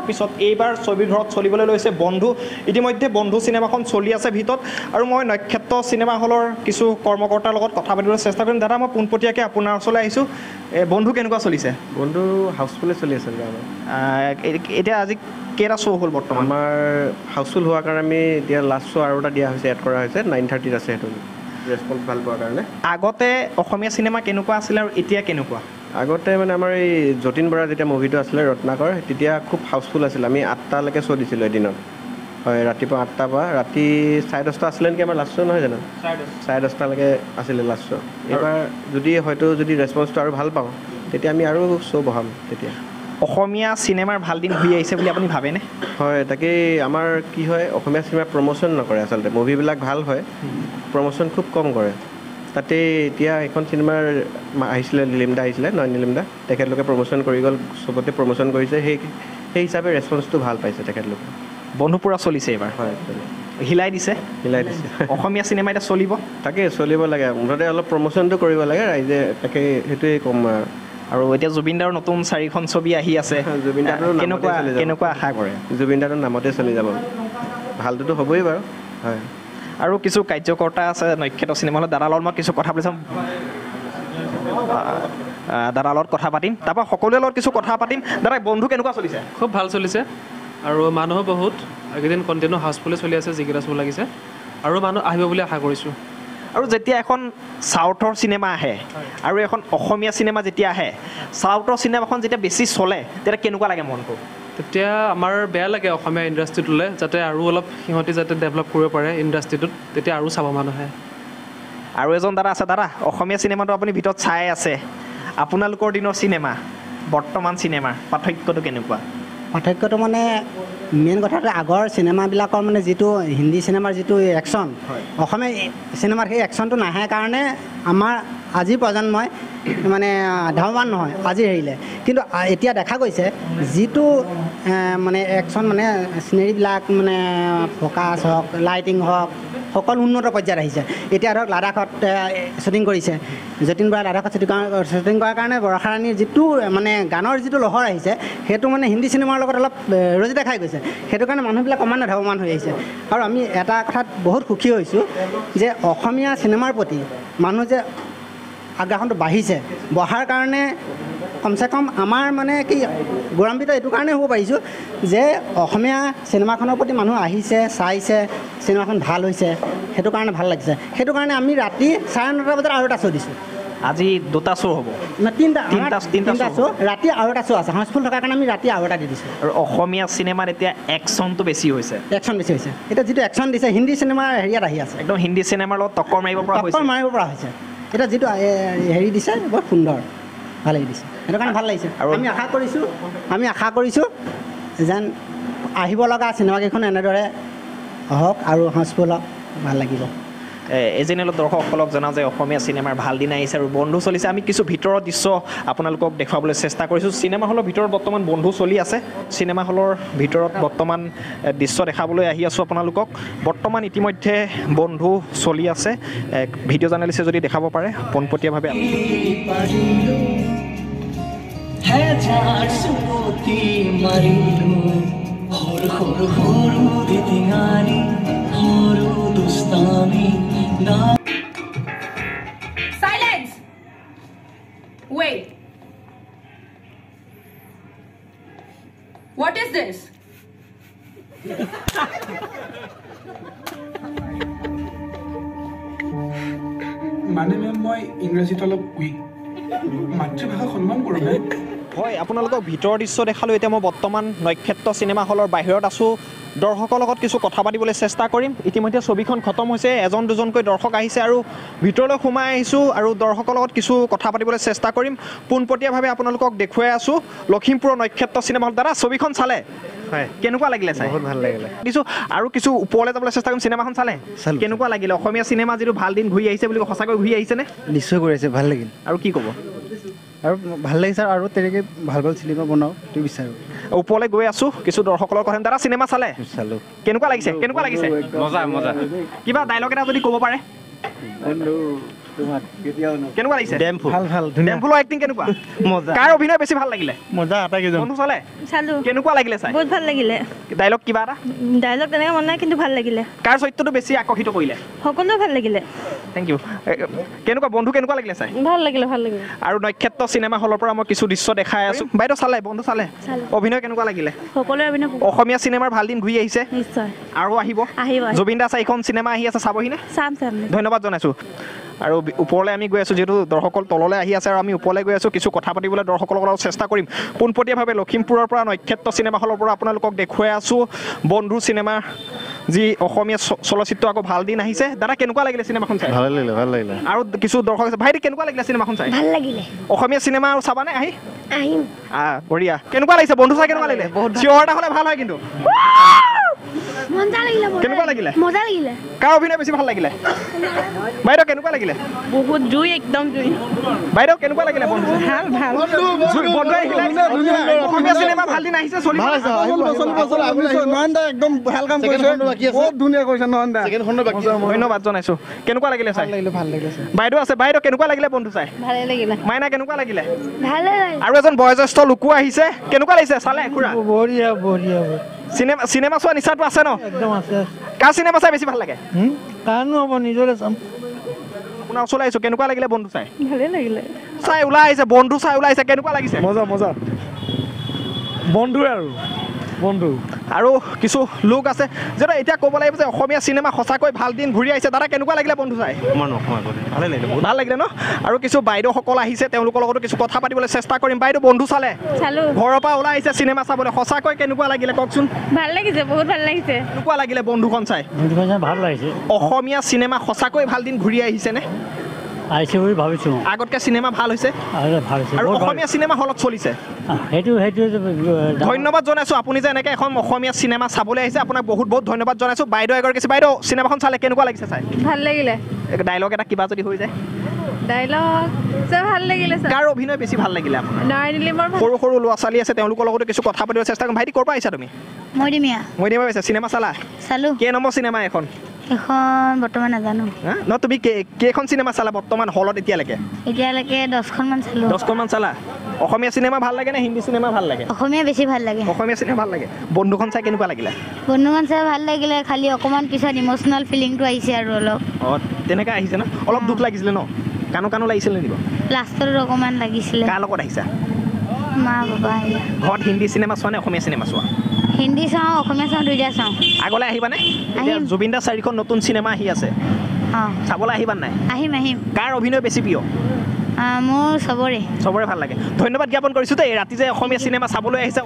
পিছত এইবাৰ ছবিঘৰত চলিবলৈ লৈছে বন্ধু। ইতিমধ্যে বন্ধু চিনেমাখন চলি আছে ভিতৰত আৰু মই নক্ষত্ৰ চিনেমা হলৰ কিছু কৰ্মকৰ্তাৰ লগত কথা পাতিবলৈ চেষ্টা কৰিম। দাদা, মই পোনপটীয়াকৈ আপোনাৰ ওচৰলৈ আহিছোঁ। বন্ধু কেনেকুৱা চলিছে? বন্ধু হাউচফুলে চলি আছে। এতিয়া আজি কেইটা শ্ব' হ'ল বৰ্তমান? আমাৰ হাউচফুল হোৱাৰ কাৰণে আমি এতিয়া লাষ্ট শ্ব' আৰু এটা দিয়া হৈছে, এড কৰা হৈছে, 9:30 আছে। সেইটো ৰেচপন্স ভাল পোৱাৰ কাৰণে। আগতে অসমীয়া চিনেমা কেনেকুৱা আছিলে আৰু এতিয়া কেনেকুৱা? আগতে মানে আমাৰ এই যতীন বৰা যেতিয়া মুভিটো আছিলে ৰত্নাকৰ, তেতিয়া খুব হাউচফুল আছিলে। আমি 8টালৈকে শ্ব' দিছিলোঁ এদিনত। হয়, ৰাতিপুৱা 8টাৰ পৰা ৰাতি 10:30 আছিলে নেকি আমাৰ লাষ্ট শ্ব', নহয় জানো? 10:30লৈকে আছিলে লাষ্ট শ্ব'। এইবাৰ যদি হয়তো যদি ৰেচপন্সটো আৰু ভাল পাওঁ তেতিয়া আমি আৰু শ্ব' বঢ়াম। তেতিয়া অসমীয়া চিনেমাৰ ভাল দিন ঘূৰি আহিছে বুলি আপুনি ভাবেনে? হয়, তাকেই। আমাৰ কি হয়, অসমীয়া চিনেমাৰ প্ৰমোশ্যন নকৰে আচলতে। মুভিবিলাক ভাল হয়, প্ৰমোশ্যন খুব কম কৰে। তাতে এতিয়া এখন চিনেমাৰ আহিছিলে, নীলিমদা আহিছিলে, নয়ন নীলিমদা, তেখেতলোকে প্ৰমোশ্যন কৰি গ'ল, চবতে প্ৰমোশ্যন কৰিছে। সেই হিচাপে ৰেচপন্সটো ভাল পাইছে তেখেতলোকে। বন্ধু পূৰা চলিছে এইবাৰ? হয়, হিলাই দিছে, হিলাই দিছে। অসমীয়া চিনেমা এতিয়া চলিব? তাকে চলিব লাগে, মুঠতে অলপ প্ৰমোশ্যনটো কৰিব লাগে ৰাইজে, তাকে সেইটোৱেই ক'ম। আৰু এতিয়া জুবিনদাৰ নতুন 4খন ছবি আহি আছে, জুবিনদাৰ কেনেকুৱা আশা কৰে? জুবিনদাৰ নামতে চলি যাব, ভালটোতো হ'বই বাৰু। হয়, আৰু কিছু কাৰ্যকৰ্তা আছে নক্ষত্ৰ চিনেমা হলত, দাদাৰ লগত মই কিছু কথা পাতি চাম। দাদাৰ লগত কথা পাতিম, তাৰপৰা সকলোৰে লগত কিছু কথা পাতিম। দাদা, বন্ধু কেনেকুৱা চলিছে? খুব ভাল চলিছে আৰু মানুহো বহুত। এইকেইদিন কণ্টিনিউ হাউচফুলে চলি আছে, যিকেইটা শ্ব' লাগিছে আৰু মানুহ আহিব বুলি আশা কৰিছোঁ। আৰু যেতিয়া এখন চাউথৰ চিনেমা আহে আৰু এখন অসমীয়া চিনেমা যেতিয়া আহে, চাউথৰ চিনেমাখন যেতিয়া বেছি চলে তেতিয়া কেনেকুৱা লাগে মনটো? তেতিয়া আমাৰ বেয়া লাগে অসমীয়া ইণ্ডাষ্ট্ৰিটোলৈ, যাতে আৰু অলপ সিহঁতি যাতে ডেভেলপ কৰিব পাৰে ইণ্ডাষ্ট্ৰিটোত, তেতিয়া আৰু চাব মানুহে। আৰু এজন দাদা আছে। দাদা, অসমীয়া চিনেমাটো আপুনি ভিতৰত চাই আছে, আপোনালোকৰ দিনৰ চিনেমা বৰ্তমান চিনেমাৰ পাৰ্থক্যটো কেনেকুৱা? পাৰ্থক্যটো মানে মেইন কথাটো আগৰ চিনেমাবিলাকৰ মানে যিটো হিন্দী চিনেমাৰ যিটো একশ্যন, অসমীয়া চিনেমাৰ সেই একশ্যনটো নাহে কাৰণে আমাৰ আজিৰ প্ৰজন্মই মানে ধাৱমান নহয় আজি হেৰিলে। কিন্তু এতিয়া দেখা গৈছে যিটো মানে একশ্যন, মানে চিনেৰীবিলাক মানে ফ'কাছ হওক, লাইটিং হওক, সকলো উন্নত পৰ্যায়ত আহিছে। এতিয়া ধৰক লাডাখত শ্বুটিং কৰিছে, যতীন বৰাই লাডাখত শ্বুটিং কৰাৰ কাৰণে বৰষাৰাণীৰ যিটো মানে গানৰ যিটো লহৰ আহিছে সেইটো মানে হিন্দী চিনেমাৰ লগত অলপ ৰজিতা খাই গৈছে। সেইটো কাৰণে মানুহবিলাক ক্ৰমান্বয়ে ধাৱমান হৈ আহিছে। আৰু আমি এটা কথাত বহুত সুখী হৈছোঁ যে অসমীয়া চিনেমাৰ প্ৰতি মানুহ যে আগ্ৰাসনটো বাঢ়িছে, বঢ়াৰ কাৰণে কমচে কম আমাৰ মানে কি গৌৰৱান্বিত এইটো কাৰণে হ'ব পাৰিছোঁ যে অসমীয়া চিনেমাখনৰ প্ৰতি মানুহ আহিছে, চাইছে, চিনেমাখন ভাল হৈছে, সেইটো কাৰণে ভাল লাগিছে। সেইটো কাৰণে আমি ৰাতি 9:30 বজাত আৰু এটা শ্ব' দিছোঁ। আজি দুটা শ্ব' হ'ব? তিনিটা শ্ব', ৰাতি আৰু এটা শ্ব' আছে। হাউচফুল থকাৰ কাৰণে আমি ৰাতি আৰু এটা দি দিছোঁ। আৰু অসমীয়া চিনেমাত এতিয়া একশ্যনটো বেছি হৈছে? একশ্যন বেছি হৈছে। এতিয়া যিটো একশ্যন দিছে হিন্দী চিনেমাৰ হেৰিয়াত আহি আছে, একদম হিন্দী চিনেমাৰ লগত টক্কৰ মাৰিব পৰা হৈছে, টক্কৰ মাৰিব পৰা হৈছে। এতিয়া যিটো হেৰি দিছে বৰ সুন্দৰ, ভাল লাগি দিছে, সেইটো কাৰণে ভাল লাগিছে। আৰু আমি আশা কৰিছোঁ যেন আহিব লগা চিনেমাকেইখন এনেদৰে হওক আৰু হাউচফুল হওক, ভাল লাগিব। এজেনেলত দৰ্শকসকলক জনাওঁ যে অসমীয়া চিনেমাৰ ভাল দিন আহিছে আৰু বন্ধু চলিছে। আমি কিছু ভিতৰৰ দৃশ্য আপোনালোকক দেখুৱাবলৈ চেষ্টা কৰিছোঁ। চিনেমা হলৰ ভিতৰত বৰ্তমান বন্ধু চলি আছে। চিনেমা হলৰ ভিতৰত বৰ্তমান দৃশ্য দেখাবলৈ আহি আছোঁ আপোনালোকক। বৰ্তমান ইতিমধ্যে বন্ধু চলি আছে। ভিডিঅ' জাৰ্নেলিষ্টে যদি দেখাব পাৰে পোনপটীয়াভাৱে। Silence! Wait. What is this? মানে মেম, মই ইংৰাজীত অলপ উইক, মাতৃভাষা সন্মান কৰোঁ মেম। হয়, আপোনালোকক ভিতৰৰ দৃশ্য দেখালোঁ। এতিয়া মই বৰ্তমান নক্ষত্ৰ চিনেমা হলৰ বাহিৰত আছোঁ। দৰ্শকৰ লগত কিছু কথা পাতিবলৈ চেষ্টা কৰিম। ইতিমধ্যে ছবিখন খতম হৈছে, এজন দুজনকৈ দৰ্শক আহিছে আৰু ভিতৰলৈ সোমাই আহিছোঁ আৰু দৰ্শকৰ লগত কিছু কথা পাতিবলৈ চেষ্টা কৰিম। পোনপটীয়াভাৱে আপোনালোকক দেখুৱাই আছোঁ লখিমপুৰৰ নক্ষত্ৰ চিনেমা হল। দাদা, ছবিখন চালে? হয়। কেনেকুৱা লাগিলে চাই? বহুত ভাল লাগিলে। দিছোঁ আৰু কিছু ওপৰলৈ যাবলৈ চেষ্টা কৰিম। চিনেমাখন চালে কেনেকুৱা লাগিলে? অসমীয়া চিনেমা যিটো ভাল দিন ঘূৰি আহিছে বুলি সঁচাকৈ ঘূৰি আহিছেনে? নিশ্চয় ঘূৰি আহিছে, ভাল লাগিল। আৰু কি ক'ব? আৰু ভাল লাগিছে, আৰু তেনেকৈ ভাল ভাল চিনেমা বনাওক সেইটো বিচাৰোঁ। ওপৰলৈ গৈ আছোঁ কিছু দৰ্শকৰ কথা। দাদা, চিনেমা চালে? চালোঁ। কেনেকুৱা লাগিছে? কেনেকুৱা লাগিছে? মজা মজা। কিবা ডাইলগ এটা যদি ক'ব পাৰে? বন্ধু কেনেকুৱা লাগিছে? ভাল ভাল, ধুনীয়া। ডেমফুলৰ এক্টিং কেনেকুৱা? মজা। কাৰ অভিনয় বেছি ভাল লাগিলে? মজা আটাইকেইজন। বন্ধু চালে? চালো। কেনেকুৱা লাগিলে চাই? বহুত ভাল লাগিলে। ডাইলগ কিবা এটা? ডাইলগ তেনেকৈ মন নাই, কিন্তু ভাল লাগিলে। কাৰ চৰিত্ৰটো বেছি আকৰ্ষিত কৰিলে? সকলো ভাল লাগিলে। Thank U. কেনেকুৱা বন্ধু কেনেকুৱা লাগিলে চাই? ভাল লাগিলে, ভাল লাগিলে। আৰু নক্ষত্ৰ চিনেমা হলৰ পৰা মই কিছু দৃশ্য দেখাই আছোঁ। বাইদেউ চালে? বন্ধু চালে? অভিনয় কেনেকুৱা লাগিলে? সকলোৰে অভিনয়। অসমীয়া চিনেমাৰ ভাল দিন ঘূৰি আহিছে। নিশ্চয় আৰু আহিব। আহিব। জুবিন দা চাৰিখন চিনেমা আহি আছে, চাবহিনে? চাম চাম। ধন্যবাদ জনাইছোঁ। আৰু ওপৰলৈ আমি গৈ আছোঁ, যিহেতু দৰ্শকসকল তললৈ আহি আছে আৰু আমি ওপৰলৈ গৈ আছোঁ, কিছু কথা পাতিবলৈ দৰ্শকসকলৰ লগত চেষ্টা কৰিম। পোনপটীয়াভাৱে লখিমপুৰৰ পৰা নক্ষত্ৰ চিনেমা হলৰ পৰা আপোনালোকক দেখুৱাই আছোঁ বন্ধু চিনেমা, যি অসমীয়া চলচ্চিত্ৰ আকৌ ভাল দিন আহিছে। দাদা কেনেকুৱা লাগিলে চিনেমাখন চাই? ভাল লাগিলে, ভাল লাগিলে। আৰু কিছু দৰ্শক আছে। ভাইটি কেনেকুৱা লাগিলে চিনেমাখন চাই? ভাল লাগিলে। অসমীয়া চিনেমা আৰু চাবানে আহি? আহিম। বঢ়িয়া। কেনেকুৱা লাগিছে বন্ধু চাই? কেনেকুৱা লাগিলে? চিঞৰ এটা হ'লে ভাল হয় কিন্তু। মজা লাগিলে। কেনেকুৱা লাগিলে? মজা লাগিলে। কাৰ অভিনয় বেছি ভাল লাগিলে? বাইদেউ কেনেকুৱা লাগিলে? বহুত জুই, একদম জুই। বাইদেউ কেনেকুৱা লাগিলে বন্ধু? ভাল ভাল। বন্ধু অসমীয়া চিনেমা ভাল দিন আহিছে, চলিব একদম ভাল কাম কৰিছে, বহুত ধুনীয়া কৰিছে নয়ন দা। ধন্যবাদ জনাইছোঁ। কেনেকুৱা লাগিলে চাই? ভাল লাগিলে। বাইদেউ আছে, বাইদেউ কেনেকুৱা লাগিলে বন্ধু চাই? ভালে লাগিলে। মাইনা কেনেকুৱা লাগিলে? ভালে লাগিলে। আৰু এজন বয়োজ্যেষ্ঠ লোকো আহিছে, কেনেকুৱা লাগিছে চালে খুৰা? বঢ়িয়া বঢ়িয়া। চিনেমা চিনেমা চোৱা নিচাটো আছে ন? একদম আছে। কাৰ চিনেমা চাই বেছি ভাল লাগে? কাৰণো হ'ব নিজৰে চাম। আপোনাৰ ওচৰলৈ আহিছোঁ, কেনেকুৱা লাগিলে বন্ধু চাই? ভালে লাগিলে। চাই ওলাই আহিছে, বন্ধু চাই ওলাই আহিছে, কেনেকুৱা লাগিছে? মজা মজা, বন্ধুৱে আৰু বন্ধু। আৰু কিছু লোক আছে, যিহেতু এতিয়া ক'ব লাগিব যে অসমীয়া চিনেমা সঁচাকৈ ভাল দিন ঘূৰি আহিছে। দাদা কেনেকুৱা লাগিলে বন্ধু চাই? ভালে লাগিলে, বহুত ভাল লাগিলে ন? আৰু কিছু বাইদেউসকল আহিছে, তেওঁলোকৰ লগতো কিছু কথা পাতিবলৈ চেষ্টা কৰিম। বাইদেউ বন্ধু চালে? চালোঁ। ঘৰৰ পৰা ওলাই আহিছে চিনেমা চাবলৈ, সঁচাকৈ কেনেকুৱা লাগিলে কওকচোন? ভাল লাগিছে, বহুত ভাল লাগিছে। কেনেকুৱা লাগিলে বন্ধুখন চাই? বন্ধুখন চাই ভাল লাগিছে। অসমীয়া চিনেমা সঁচাকৈ ভাল দিন ঘূৰি আহিছেনে? আহিছে বুলি ভাবিছোঁ। আগতকৈ চিনেমা ভাল হৈছে? ভাল হৈছে। আৰু অসমীয়া চিনেমা হলত চলিছে? সেইটো সেইটো। ধন্যবাদ জনাইছোঁ, আপুনি যে এনেকৈ এখন অসমীয়া চিনেমা চাবলৈ আহিছে, আপোনাক বহুত বহুত ধন্যবাদ জনাইছোঁ। বাইদেউ এগৰাকী, বাইদেউ চিনেমাখন চালে কেনেকুৱা লাগিছে চাই? ভাল লাগিলে। ডাইলগ এটা কিবা যদি হৈ যায়। ডাইলগ ভাল লাগিলে। কাৰ অভিনয় বেছি ভাল লাগিলে আপোনাৰ? নয়ন। সৰু সৰু ল'ৰা ছোৱালী আছে, তেওঁলোকৰ লগতো কিছু কথা পাতিব চেষ্টা কৰিম। ভাইটি ক'ৰ পৰা আহিছা তুমি? মৈদিমীয়া। মৈদিমীয়া আহিছা। চিনেমা চালা? চালোঁ। কেই নম্বৰ চিনেমা এখন? এখন বৰ্তমান নাজানো। ন তুমি কেইখন চিনেমা চালা বৰ্তমান হলত এতিয়ালৈকে? এতিয়ালৈকে 10খনমান চালোঁ। 10খনমান চালা। অসমীয়া চিনেমা ভাল লাগে নে হিন্দী চিনেমা ভাল লাগে? অসমীয়া বেছি ভাল লাগে। অসমীয়া চিনেমা ভাল লাগে। বন্ধুখন চাই কেনেকুৱা লাগিলে? বন্ধুখন চাই ভাল লাগিলে, খালি অকণমান পিছত ইম'চনেল ফিলিংটো আহিছে আৰু অলপ। অঁ তেনেকৈ আহিছে ন? অলপ দুখ লাগিছিলে ন? কানো কানো লাগিছিলে নেকি? লাষ্টত অকণমান লাগিছিলে। কাৰ লগত আহিছা? মা বাবা। ঘৰত হিন্দী চিনেমা চোৱা নে অসমীয়া চিনেমা চোৱা? হিন্দী চাওঁ, অসমীয়া চাওঁ, দুইটা চাওঁ। আগলৈ আহিবানে? জুবিন দা চাৰিখন নতুন চিনেমা আহি আছে, চাবলৈ আহিবা নাই? আহিম আহিম। কাৰ অভিনয় বেছি প্ৰিয়? মোৰ চবৰে। চবৰে ভাল লাগে। ধন্যবাদ জ্ঞাপন কৰিছোঁ দেই, ৰাতি যে অসমীয়া চিনেমা চাবলৈ আহিছা।